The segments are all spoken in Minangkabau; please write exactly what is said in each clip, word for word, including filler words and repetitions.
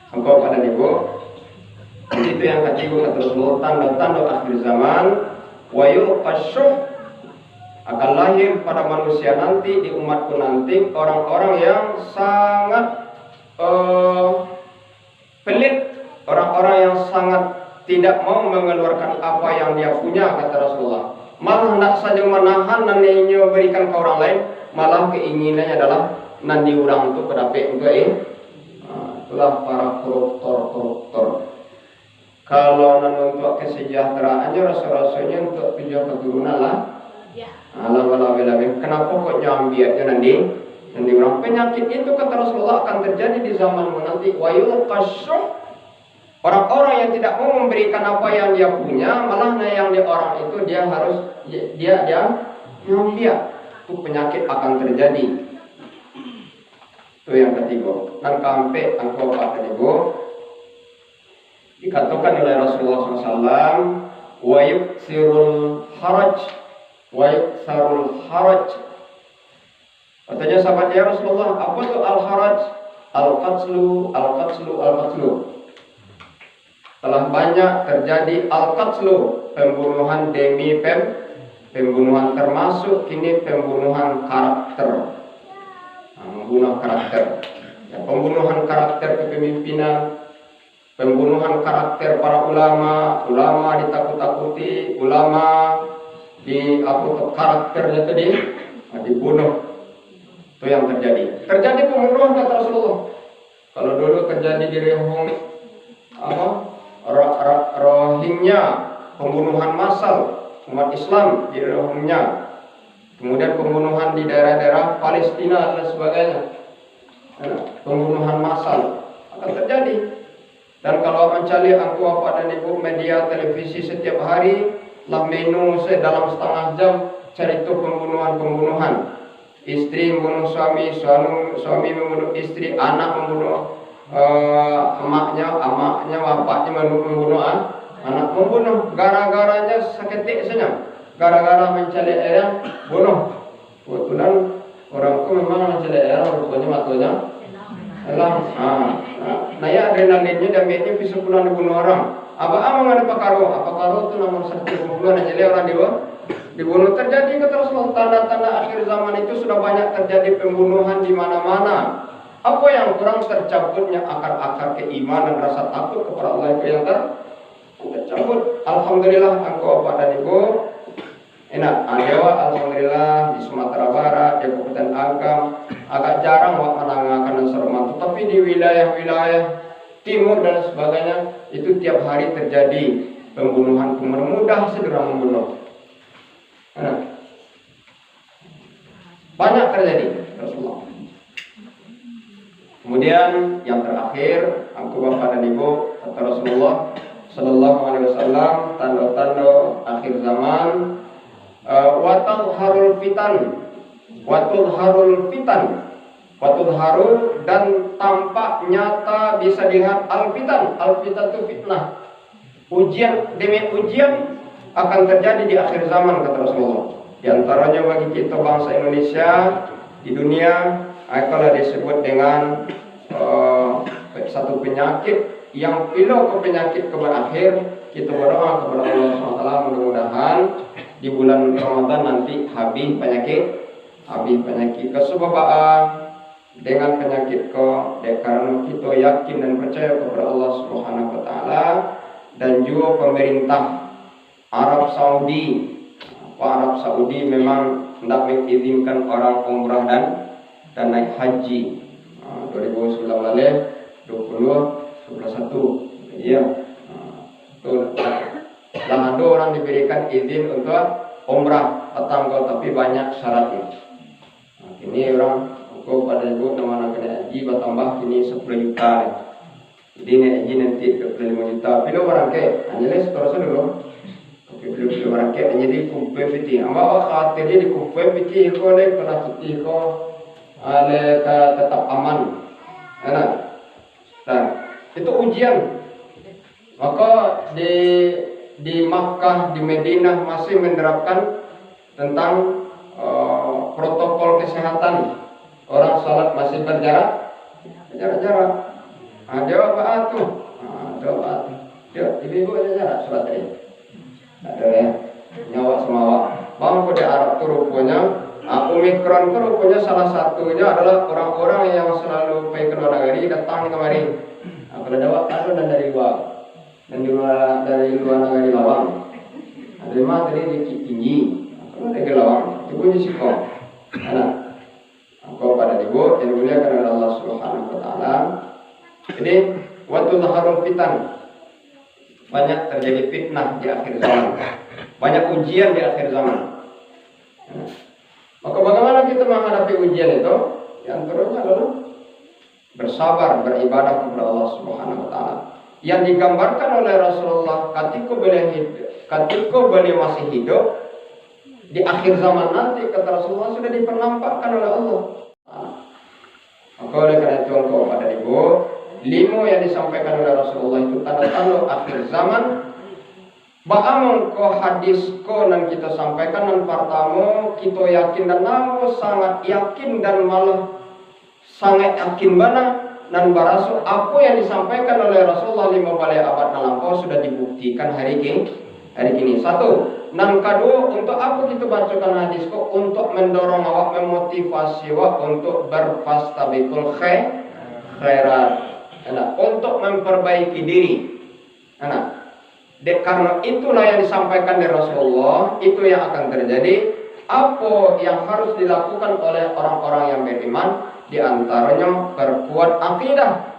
Angkau pado nibo. Itu yang katigo, kata Rasulullah, tando-tando akhir zaman, wa yulqasyuh, akan lahir pada manusia nanti, di umatku nanti, orang-orang yang sangat, eh, pelit, orang-orang yang sangat tidak mau mengeluarkan apa yang dia punya, kata Rasulullah. Malah nak saja manahan nan inyo berikan ke orang lain, malah keinginannya adalah nan di urang tu kadapek untuak, eh. Nah, itulah para koruptor-koruptor. Kalau nan untuak kesejahteraannyo, raso-rasonyo untuak tujuan keturunan lah. Nah, labih-labih lagi, kenapa kok nyo ambiaknyo nan di, nan di urang? Penyakit itu, kata Rasulullah, akan terjadi di zamanmu nanti. Wa yulqasyuh. Orang-orang yang tidak mau memberikan apa yang dia punya, malah na yang di orang itu dia harus, dia, dia, dia ambiak. Itu penyakit akan terjadi. Itu yang ketiga. Nan kaampek, angkau akan ibu, dikatakan oleh Rasulullah sallallahu alaihi wasallam, wa yuksirul haraj, wa yuksarul haraj. Katanya sahabat, "Ya Rasulullah, apa tu al-haraj?" "Al-qatlu, al-qatlu, al-qatlu." Telah banyak terjadi al-qatlu, pembunuhan demi pem-, pembunuhan, termasuk kini pembunuhan karakter. Nah, membunuh karakter. Ya, pembunuhan karakter kepemimpinan, pembunuhan karakter para ulama, ulama ditakut-takuti, ulama di, apa tu, karakternya tu di, dibunuh. Itu yang terjadi. Terjadi pembunuhan, kata Rasulullah. Kalau dulu terjadi di Rohing-, apa, Ro-, Ro-, Rohingya, pembunuhan massal umat Islam di Rohingya. Kemudian pembunuhan di daerah-daerah Palestina dan sebagainya. Nah, pembunuhan massal akan terjadi. Dan kalau mancaliak angku apak dan ibu media televisi setiap hari, lah menu se dalam setengah jam carito pembunuhan-pembunuhan. Istri membunuh suami, suami, suami membunuh istri, anak membunuh, eh, emaknya, emaknya, bapaknya membunuh, membunuh, ah, anak, membunuh. Gara-garanya saketek saja. Gara-gara mancaliak ayam, bunuh. Kebetulan urang ko memang mancaliak ayam, ruponyo matonyo elang. Ah, nah, naiak adrenalinnyo, diambiaknyo piso pulang dibunuh urang. Baa mangana pakaro? Ah, pakaro tu nomor satu puluh nan jaleh urang dibu-, dibunuh. Terjadi, kata Rasulullah, tanda-tanda akhir zaman itu sudah banyak terjadi pembunuhan di mana-mana. Apa yang kurang? Tercabutnya akar-akar keimanan, rasa takut kepada Allah itu yang ter-, tercabut. Alhamdulillah, angku apak dan ibu, enak, ah, di awak, alhamdulillah, di Sumatera Barat, di Kabupaten Agam, agak jarang awak mandangakan nan sarupo tu. Tapi di wilayah-wilayah timur dan sebagainya, itu tiap hari terjadi pembunuhan, pembunuhan. Mudah saja urang membunuh. Nah, banyak terjadi, Rasulullah. Kemudian yang terakhir, angku bapak dan ibu, kata Rasulullah sallallahu alaihi wasallam, tanda-tanda akhir zaman, eh, wa tazharul fitan, wa tazharul fitan, wa tazharu, dan tampak nyata bisa dilihat al-fitan. Al-fitan itu fitnah. Ujian demi ujian akan terjadi di akhir zaman, kata Rasulullah. Di antaranya bagi kita bangsa Indonesia di dunia, itulah disebut dengan, eh, satu penyakit yang pilo ke penyakit ke berakhir. Kita berdoa kepada Allah subhanahu wa taala, mudah-mudahan di bulan Ramadan nanti habis penyakit, habis penyakit. Kasubabaan dengan penyakit ko, dek karano kito yakin dan percaya kepada Allah Subhanahu wa Taala, dan juo pemerintah Arab Saudi. Apa, Arab Saudi memang ndak mengizinkan orang umrah dan, dan naik haji. Ah, dua ribu sembilan belas, dua puluh, dua puluh satu. Iya. Ah, tu lah ado orang diberikan izin untuk umrah patang ko, tapi banyak syaratnya. Nah, kini urang, angku apak dan ibu, nan ma nan kanai haji batambah kini sapuluah juta. Jadi, naiak haji nanti dua puluah limo juta. Pilo barangkek? Hanya lai satorusnyo dulu. Oke, pilo, pilo barangkek, jadi dikumpul pitih. Ambo awak khawatir je dikumpul pitih ko, lai pernah pitih ko, ah, lai ka tetap aman. Nah, nah. Nah, itu ujian. Maka di, di Makkah, di Madinah masih menerapkan tentang, eh, protokol kesehatan. Orang salat masih berjarak, berjarak-jarak. Ha, jawab baa tu? Ha, jawab baa tu? Jawab, ibu-ibu aja jarak surat tadi. Ada ya. Nyawa sama awak. Bang, kok di Arab tu ruponyo, ah, Omikron tu ruponyo salah satunyo adalah orang-orang yang selalu pai ka luar nagari, datang kamari. Ah, kalau di awak, ado nan dari luar. Nan di luar, dari luar nagari lawang. Ado mah dari Bukittinggi. Kalau dari lawang, itu pun di siko. Nah, mangko Bapak dan Ibu yang dimuliakan oleh Allah Subhanahu wa Ta'ala. Jadi, wa tuzharul fitan. Banyak terjadi fitnah di akhir zaman. Banyak ujian di akhir zaman. Maka bagaimana kita menghadapi ujian itu? Di antaranya adalah bersabar, beribadah kepada Allah Subhanahu wa Ta'ala. Yang digambarkan oleh Rasulullah, ketika beliau hidup, ketika beliau masih hidup, di akhir zaman nanti, kata Rasulullah, sudah dipernampakkan oleh Allah. Maka oleh karena itu, angku Bapak dan Ibu, limo yang disampaikan oleh Rasulullah itu tanda-tanda akhir zaman. Baa mangko hadis ko nan kito sampaikan? Nan partamo, kito yakin dan amat sangat yakin dan malah sangat yakin bana, nan baraso apo yang disampaikan oleh Rasulullah limo baleh abad nan lampau sudah dibuktikan hari ki-, hari kini. Satu. Nan kaduo, untuk apo kito bacokan hadis ko? Untuk mendorong awak, memotivasi awak untuk berfastabiqul khai-, khairat. Nah, untuk memperbaiki diri. Nah, dek karano itulah yang disampaikan dari Rasulullah, itu yang akan terjadi. Apo yang harus dilakukan oleh orang-orang yang beriman? Di antaronyo, perkuat akidah.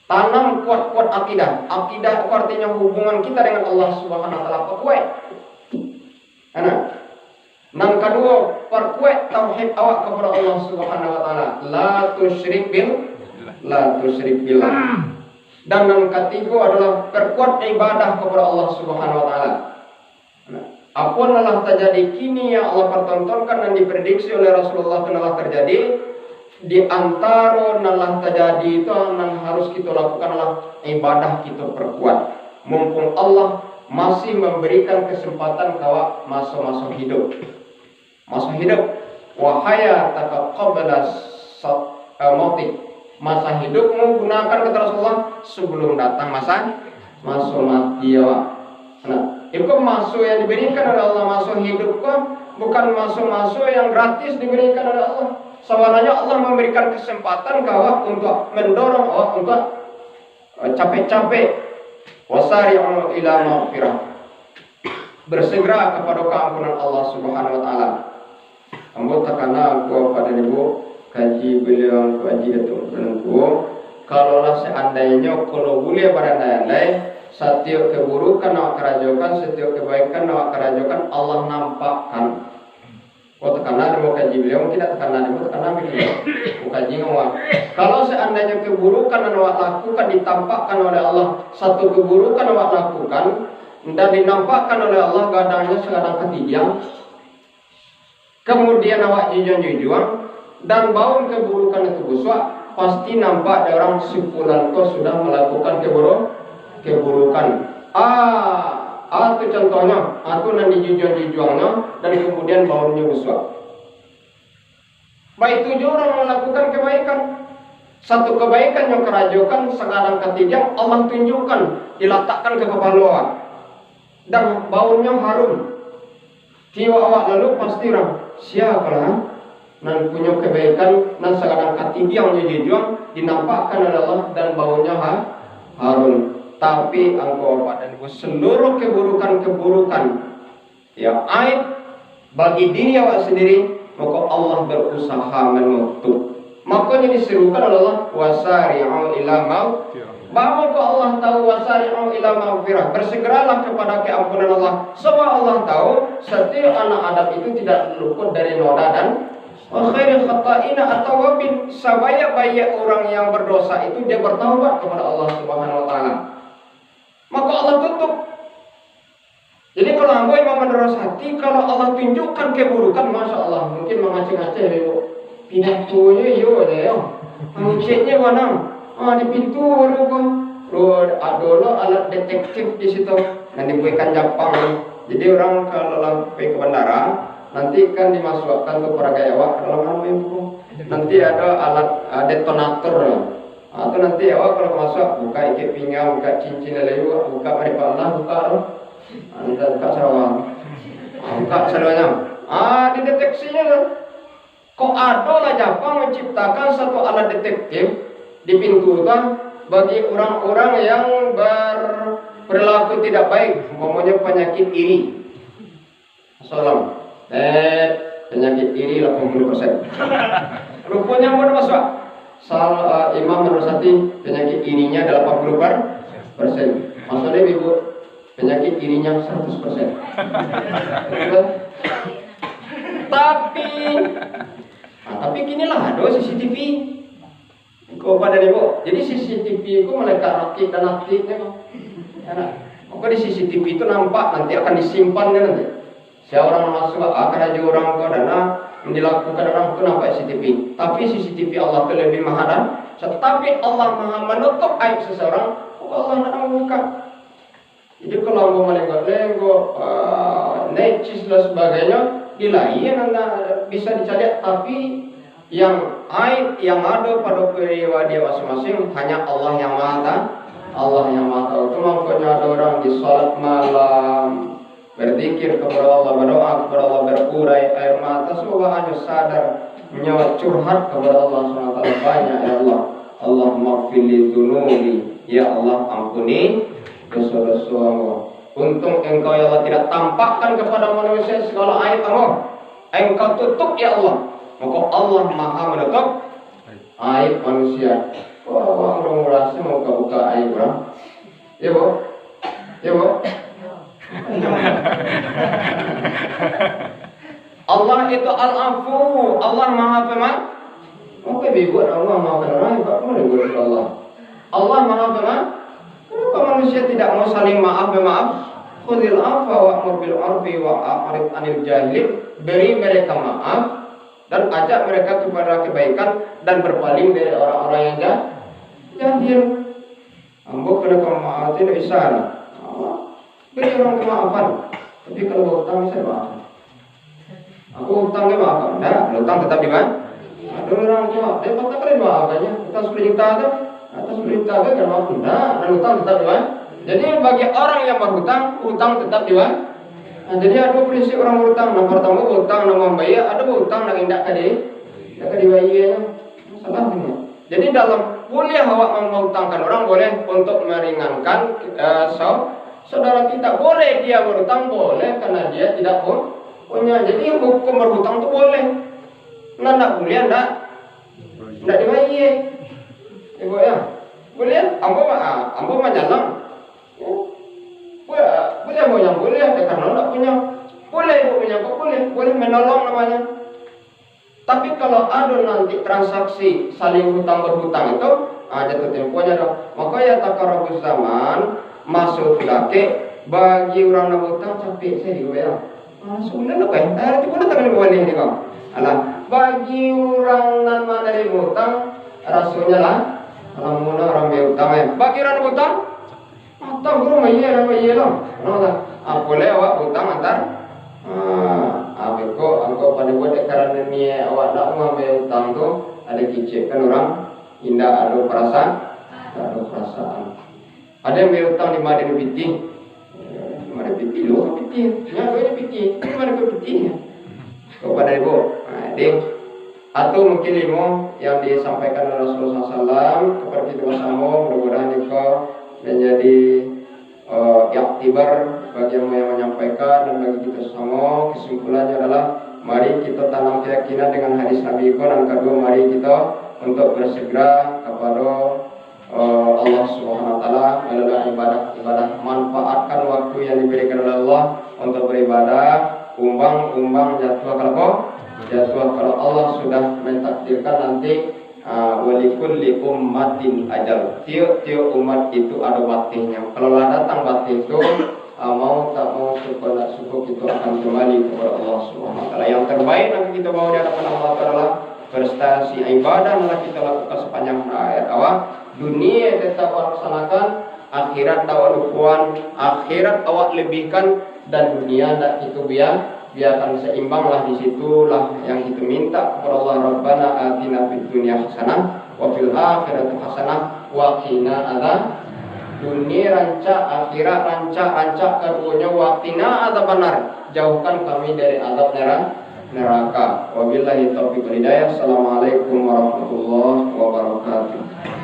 Tanam kuat-kuat akidah. Akidah itu artinya hubungan kita dengan Allah Subhanahu wa Ta'ala perkuat. Nah, nan kaduo, perkuat tauhid awak kepada Allah Subhanahu wa Ta'ala. La tusyrik bil-, la tusyrik billah. Dan nan katigo adalah perkuat ibadah kepada Allah Subhanahu wa Ta'ala. Nah, apo nan lah tajadi kini yang Allah pertontonkan, nan diprediksi oleh Rasulullah tu nan lah terjadi, di antaro nan lah tajadi itu, nan harus kito lakukan adalah ibadah kito perkuat. Mumpung Allah masih memberikan kesempatan ka awak maso-maso hidup. Maso hidup, wa hayataka qabla sa-, eh, mautik. Masa hidupmu gunakan, kata Rasulullah, sebelum datang masa, maso mati awak. Nah, itu maso yang diberikan oleh Allah, maso hidup ko bukan maso-maso yang gratis diberikan oleh Allah. Sabananyo Allah memberikan kesempatan ka awak untuk mendorong awak untuk, eh, capek-capek. Wasari'u ila maghfirah. Bersegera kepada keampunan Allah Subhanahu wa Ta'ala. Ambo takana, angku Bapak dan Ibu, kaji beliau, angku Haji Datuak Muda Nangkuo, kalau lah seandainyo, kalau buliah barandai-andai, satiok keburukan awak karajokan, satiok kebaikan awak karajokan, Allah nampakkan. Oh, takana dek kaji beliau, mungkin dak takana dek, takana mungkin. Oh, kaji ngawak. Kalau seandainyo keburukan nan awak lakukan ditampakkan oleh Allah, satu keburukan awak lakukan, ndak dinampakkan oleh Allah, gadangnyo sagadang katidiang, kemudian awak jujuang-jujuang, dan baun keburukan itu busuak, pasti nampak dek urang si fulan ko sudah melakukan keburu-, keburukan. Ah, ah, tu contohnyo, ah, tu nan dijujuang-jujuangnyo, dan kemudian baunnyo busuak. Baitu juo urang melakukan kebaikan. Satu kebaikan yang karajokan, sagadang katidiang Allah tunjukkan, dilatakkan ka kapalo awak. Dan baunnyo harum. Tiok awak lalu, pasti urang, "Siapalah nan punyo kebaikan nan sagadang katidiang nyo jujuang, dinampakkan oleh Allah dan baunnyo ha-, harum." Tapi angku Bapak dan Ibu, seluruh keburukan-keburukan yang aib bagi diri awak sendiri, maka Allah berusaha menutup. Makanya diserukan oleh Allah, "Wasari'u ila mau-." Baa mangko Allah tahu, "Wasari'u ila maghfirah." Bersegeralah kepada keampunan Allah. Sebab Allah tahu, setiap anak Adam itu tidak luput dari noda dan, "Wa khairul khata'ina at-tawwabin." Sebaik-baik orang yang berdosa itu, dia bertaubat kepada Allah Subhanahu wa Ta'ala. Maka Allah tutup. Jadi, kalau ambo Imam Madrasah Hati, kalau Allah tunjukkan keburukan, Masya Allah, mungkin mangaceh-ngaceh dek ibu. Pidatonyo iyo aja yo. Mangeceknyo mana? Ah, di pintu baru ko. Lo, ado lo alat detektif di situ. Nan dibuekkan Japang. Jadi, orang kalau lah pai ka bandara, nanti kan dimasuakkan tu paragai awak ka dalam anu itu. Nanti ado alat, ah, detonator. Ah, Nanti awak kalau masuak, buka ikek pinggang, buka cincin lalayu, buka maripatlah, buka tu. Ah, minta buka sarawang. Ah, buka saluanyo. Ah, dideteksinya tu. Kok ado lah Japang menciptakan satu alat detektif di pintu tu bagi orang-orang yang berperilaku tidak baik, umpamanya penyakit iri. Salam. Eh, penyakit iri lapan puluh persen. Ruponyo ambo dah masuak. Sal, eh, Imam Manur Sati, penyakit irinya delapan puluh persen. Maksudnya ibu, penyakit irinya seratus persen. Tapi, nah, tapi kini lah ado C C T V. Iko pada ni, Bu. Jadi C C T V itu malaikat rakib dan atidnyo, Bu. Ya, nah. Maka di C C T V itu nampak nanti akan disimpan kan nanti. Sia urang masuak, ah, karajo urang ko dana, dilakukan urang tu nampak C C T V. Tapi C C T V Allah tu lebih maha dan, tetapi Allah maha menutup aib seseorang, maka Allah nak buka. Jadi kalau ambo malenggok-lenggok, ah, necis dan sebagainya, di lain anda bisa dicaliak, tapi yang aib yang ado pada pribadi masing-masing hanya Allah yang Maha Ta-, Allah yang Maha Tahu. Itu makanya ada orang di salat malam, berzikir kepada Allah, berdoa kepada Allah, berurai air mata, sebab hanya sadar nyo curhat kepada Allah Subhanahu wa Taala banyak, ya Allah. Allahumma ghfirli dzunubi, ya Allah, ampuni doso-doso ambo. Untung Engkau, ya Allah, tidak tampakkan kepada manusia segala aib ambo. Engkau tutup, ya Allah. Maka Allah maha menutup aib manusia. Wah, wah, urang merasa mau buka-buka aib urang. Ya, Bu? Ya, Bu? Allah itu Al-Afu, Allah Maha Pema-, Oke, bibuk Allah maafkan orang, Pak, mana bibuk Allah? Allah Maha Pema-, Kenapa manusia tidak mau saling maaf memaaf? Khudil afwa wa'mur bil urfi wa a'rid anil jahilin. Beri mereka maaf dan ajak mereka kepada kebaikan dan berpaling dari orang-orang yang ja-, jahil. Ambo kena pamaaf tu ndak bisa lah. Beri orang kemaafan. Tapi kalau berhutang bisa dimaafkan. Aku hutang dia maafkan. Ndak, kalau hutang tetap dibayar. Ada orang tu, dia patah kali maafkannya. Hutang sepuluh juta tu, atas sepuluh juta tu kan maaf. Ndak, dan hutang tetap dibayar. Jadi bagi orang yang berhutang, hutang tetap dibayar. Nah, jadi ada prinsip orang berhutang. Yang pertama berhutang nak membayar, ada berhutang nak indak tadi. Indak tadi bayar. Salah ni. Jadi dalam boleh awak mengutangkan orang, boleh untuk meringankan, eh, sau-, saudara kita. Boleh dia berhutang, boleh karena dia tidak pun-, punya. Jadi hukum berhutang tu boleh. Nah, ndak boleh, ndak, ndak dibayar. Ibu ya, boleh, ambo ma-, ambo manyalang. Ya. Boleh, boleh ambo yang boleh, ya, karena ndak punya. Boleh ibu punya, boleh, boleh menolong namanya. Tapi kalau ado nanti transaksi saling hutang berhutang itu, ah, jatuh temponya dah. Maka ya takarabuz zaman, maso tu dakek, bagi urang nan berhutang capek sajo dibayar. Ah, sudah lah, kai. Ah, nanti pun datang ni bawalih ni kau. Alah, bagi urang nan manarimo hutang, rasonyo lah, alah muna urang berhutang, eh. Bagi urang nan berhutang, Atau guru mah iya, mah iya lo. Nah, lah. Apo lai awak utang antar? Ah, ah, beko, angko pado buek dek karano niaik awak nak mambayar utang tu, ado kicek kan urang, indak ado parasaan, indak ado parasaan. Ado yang bayar utang di Madin Pitih. Madin Pitih lo, Pitih. Nya ado di Pitih. Di Madin Pitih. Kepada ibu. Nah, deh. Atau mungkin limo yang disampaikan oleh Rasulullah sallallahu alaihi wasallam kepada kita bersama, mudah-mudahan juga menjadi, eh, iktibar bagi yang, yang menyampaikan dan bagi kita semua. Kesimpulannya adalah, mari kita tanam keyakinan dengan hadis Nabi itu. Dan kedua, mari kita untuk bersegera kepada eh, Allah Subhanahu wa Taala melalui ibadah-ibadah. Manfaatkan waktu yang diberikan oleh Allah untuk beribadah. Umbang-umbang jatuah kalau apa? Jatuah kalau Allah sudah mentakdirkan nanti, ah, walikulli ummatin ajal. Tiap-tiap umat itu ada batihnya. Kalau lah datang batih itu, ah, mau tak mau, suka tak suka, kita akan kembali kepada Allah Subhanahu wa Taala. Yang terbaik nanti kita bawa di hadapan Allah Taala, prestasi ibadah yang kita lakukan sepanjang hayat awak. Dunia tetap awak laksanakan, akhirat awak lupoan, akhirat awak lebihkan, dan dunia ndak kita bia-, biarkan seimbang lah. Di situlah yang kita minta kepada Allah, Rabbana atina fid dunya hasanah Wa fil akhirati hasanah wa qina adzab. Dunia rancak, akhirat rancak, rancak kaduonyo, wa qina adzabannar. Jauhkan kami dari azab nera-, neraka. Wabillahi taufiq wal hidayah. Assalamualaikum warahmatullahi wabarakatuh.